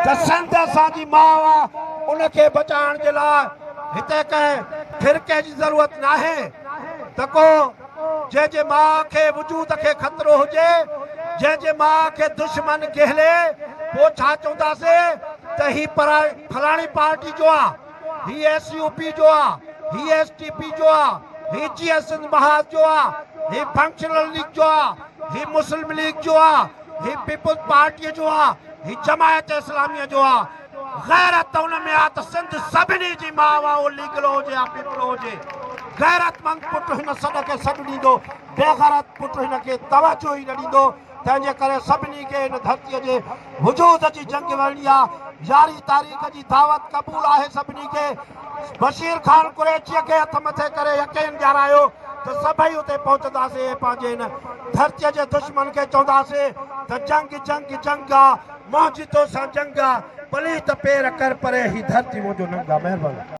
ته سنڌ اسان جي ماء آ، ان کي بچائڻ جي لاء هتي ڪنهن فرقي جي ضرورت ناهي ته ڪو جنهن جي ماء کي وجود کي خطرو هجي، جنهن جي ماء کي دشمن گهلي، پوء ڇا چونداسين ته هي فلاڻي پارٽي جو آ، هي ايس يو پي جو آ، هي ايس ٽي پي جو آ، هي جيئي سنڌ محاذ جو آ، هي فنڪشنل ليگ جو آ، هي مسلم ليگ جو آ، هي پيپلز پارٽيء جو آ، هي جماعت اسلاميء جو آ. غيرت ته ان ۾ آ ته سنڌ سڀني جي ماء آ، اهو ليگلو هجي يا پيپلو هجي. غيرتمند پٽ هن سڏ کي سڏ ڏيندو، بيغيرت پٽ هن کي توجه ئي نه ڏيندو. تنهن جي ڪري سڀني کي هن ڌرتيء جي وجود جي جنگ وڙهڻي آ. يارهين تاريخ جي دعوت قبول آهي سڀني کي. بشير خان قريشيء کي هٿ مٿي ڪري يقين ڏيارايو ته سڀئي اتي پهچنداسين ۽ پنهنجي هن ڌرتيء جي دشمن کي چونداسين ته جنگ جنگ جنگ آ، منهنجي توسان جنگ آ، پليت پير ڪر پري هي ڌرتي منهنجو ننگ آ. مهرباني.